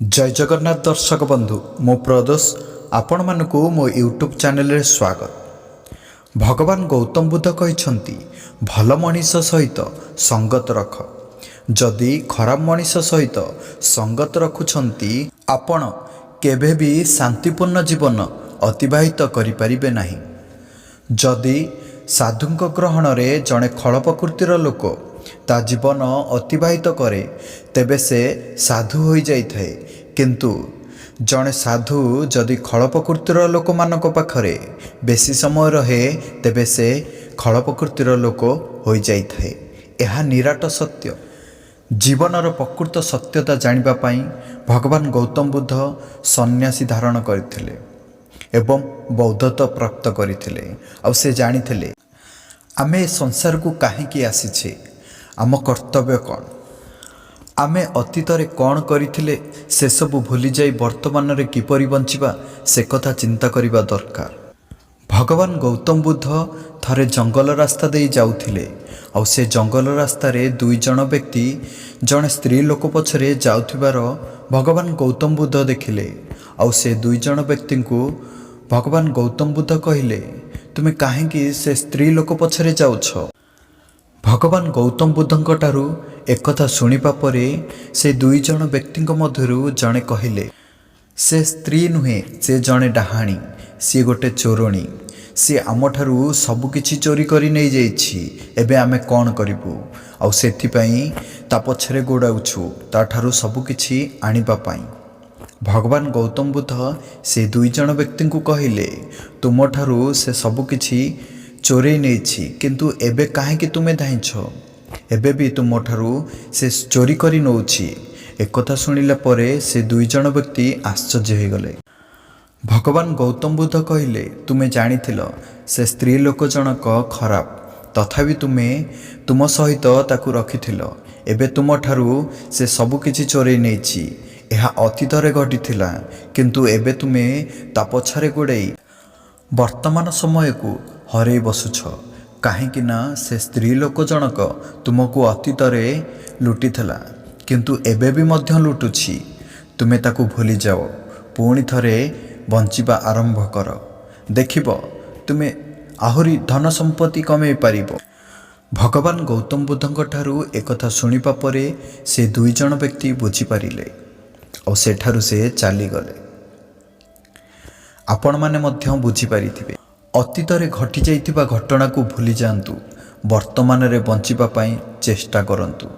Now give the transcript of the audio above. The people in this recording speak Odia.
ଜୟ ଜଗନ୍ନାଥ ଦର୍ଶକ ବନ୍ଧୁ, ମୁଁ ପ୍ରଦୋଷ, ଆପଣମାନଙ୍କୁ ମୋ ୟୁଟ୍ୟୁବ୍ ଚ୍ୟାନେଲରେ ସ୍ୱାଗତ। ଭଗବାନ ଗୌତମ ବୁଦ୍ଧ କହିଛନ୍ତି, ଭଲ ମଣିଷ ସହିତ ସଙ୍ଗତ ରଖ। ଯଦି ଖରାପ ମଣିଷ ସହିତ ସଙ୍ଗତ ରଖୁଛନ୍ତି, ଆପଣ କେବେ ବି ଶାନ୍ତିପୂର୍ଣ୍ଣ ଜୀବନ ଅତିବାହିତ କରିପାରିବେ ନାହିଁ। ଯଦି ସାଧୁଙ୍କ ଗ୍ରହଣରେ ଜଣେ ଖଳ ପ୍ରକୃତିର ଲୋକ ତା ଜୀବନ ଅତିବାହିତ କରେ, ତେବେ ସେ ସାଧୁ ହୋଇଯାଇଥାଏ। କିନ୍ତୁ ଜଣେ ସାଧୁ ଯଦି ଖଳ ପ୍ରକୃତିର ଲୋକମାନଙ୍କ ପାଖରେ ବେଶୀ ସମୟ ରହେ, ତେବେ ସେ ଖଳ ପ୍ରକୃତିର ଲୋକ ହୋଇଯାଇଥାଏ। ଏହା ନିରାଟ ସତ୍ୟ। ଜୀବନର ପ୍ରକୃତ ସତ୍ୟତା ଜାଣିବା ପାଇଁ ଭଗବାନ ଗୌତମ ବୁଦ୍ଧ ସନ୍ନ୍ୟାସୀ ଧାରଣ କରିଥିଲେ ଏବଂ ବୌଦ୍ଧତ୍ୱ ପ୍ରାପ୍ତ କରିଥିଲେ। ଆଉ ସେ ଜାଣିଥିଲେ, ଆମେ ଏ ସଂସାରକୁ କାହିଁକି ଆସିଛେ, ଆମ କର୍ତ୍ତବ୍ୟ କ'ଣ, ଆମେ ଅତୀତରେ କ'ଣ କରିଥିଲେ, ସେସବୁ ଭୁଲିଯାଇ ବର୍ତ୍ତମାନରେ କିପରି ବଞ୍ଚିବା, ସେ କଥା ଚିନ୍ତା କରିବା ଦରକାର। ଭଗବାନ ଗୌତମ ବୁଦ୍ଧ ଥରେ ଜଙ୍ଗଲ ରାସ୍ତା ଦେଇ ଯାଉଥିଲେ। ଆଉ ସେ ଜଙ୍ଗଲ ରାସ୍ତାରେ ଦୁଇ ଜଣ ବ୍ୟକ୍ତି ଜଣେ ସ୍ତ୍ରୀ ଲୋକ ପଛରେ ଯାଉଥିବାର ଭଗବାନ ଗୌତମ ବୁଦ୍ଧ ଦେଖିଲେ। ଆଉ ସେ ଦୁଇ ଜଣ ବ୍ୟକ୍ତିଙ୍କୁ ଭଗବାନ ଗୌତମ ବୁଦ୍ଧ କହିଲେ, "ତୁମେ କାହିଁକି ସେ ସ୍ତ୍ରୀ ଲୋକ ପଛରେ ଯାଉଛ?" ଭଗବାନ ଗୌତମ ବୁଦ୍ଧଙ୍କ ଠାରୁ ଏକଥା ଶୁଣିବା ପରେ ସେ ଦୁଇ ଜଣ ବ୍ୟକ୍ତିଙ୍କ ମଧ୍ୟରୁ ଜଣେ କହିଲେ, "ସେ ସ୍ତ୍ରୀ ନୁହେଁ, ସେ ଜଣେ ଡାହାଣୀ। ସିଏ ଗୋଟେ ଚୋରଣୀ। ସିଏ ଆମଠାରୁ ସବୁକିଛି ଚୋରି କରି ନେଇଯାଇଛି। ଏବେ ଆମେ କ'ଣ କରିବୁ? ଆଉ ସେଥିପାଇଁ ତା ପଛରେ ଗୋଡ଼ାଉଛୁ, ତାଠାରୁ ସବୁକିଛି ଆଣିବା ପାଇଁ।" ଭଗବାନ ଗୌତମ ବୁଦ୍ଧ ସେ ଦୁଇ ଜଣ ବ୍ୟକ୍ତିଙ୍କୁ କହିଲେ, "ତୁମଠାରୁ ସେ ସବୁକିଛି ଚୋରେଇ ନେଇଛି, କିନ୍ତୁ ଏବେ କାହିଁକି ତୁମେ ଧାଇଁଛ? ଏବେ ବି ତୁମଠାରୁ ସେ ଚୋରି କରି ନେଉଛି।" ଏକଥା ଶୁଣିଲା ପରେ ସେ ଦୁଇ ଜଣ ବ୍ୟକ୍ତି ଆଶ୍ଚର୍ଯ୍ୟ ହୋଇଗଲେ। ଭଗବାନ ଗୌତମ ବୁଦ୍ଧ କହିଲେ, "ତୁମେ ଜାଣିଥିଲ ସେ ସ୍ତ୍ରୀ ଲୋକ ଜଣକ ଖରାପ, ତଥାପି ତୁମେ ତୁମ ସହିତ ତାକୁ ରଖିଥିଲ। ଏବେ ତୁମଠାରୁ ସେ ସବୁକିଛି ଚୋରେଇ ନେଇଛି। ଏହା ଅତୀତରେ ଘଟିଥିଲା, କିନ୍ତୁ ଏବେ ତୁମେ ତା ପଛରେ ଗୋଡ଼େଇ ବର୍ତ୍ତମାନ ସମୟକୁ ହରେଇ ବସୁଛ। କାହିଁକି ନା ସେ ସ୍ତ୍ରୀ ଲୋକ ଜଣକ ତୁମକୁ ଅତୀତରେ ଲୁଟିଥିଲା, କିନ୍ତୁ ଏବେ ବି ମଧ୍ୟ ଲୁଟୁଛି। ତୁମେ ତାକୁ ଭୁଲିଯାଅ, ପୁଣି ଥରେ ବଞ୍ଚିବା ଆରମ୍ଭ କର। ଦେଖିବ, ତୁମେ ଆହୁରି ଧନ ସମ୍ପତ୍ତି କମେଇ ପାରିବ।" ଭଗବାନ ଗୌତମ ବୁଦ୍ଧଙ୍କ ଠାରୁ ଏକଥା ଶୁଣିବା ପରେ ସେ ଦୁଇ ଜଣ ବ୍ୟକ୍ତି ବୁଝିପାରିଲେ ଆଉ ସେଠାରୁ ସେ ଚାଲିଗଲେ। ଆପଣମାନେ ମଧ୍ୟ ବୁଝିପାରିଥିବେ। ଅତୀତରେ ଘଟିଯାଇଥିବା ଘଟଣାକୁ ଭୁଲିଯାଆନ୍ତୁ, ବର୍ତ୍ତମାନରେ ବଞ୍ଚିବା ପାଇଁ ଚେଷ୍ଟା କରନ୍ତୁ।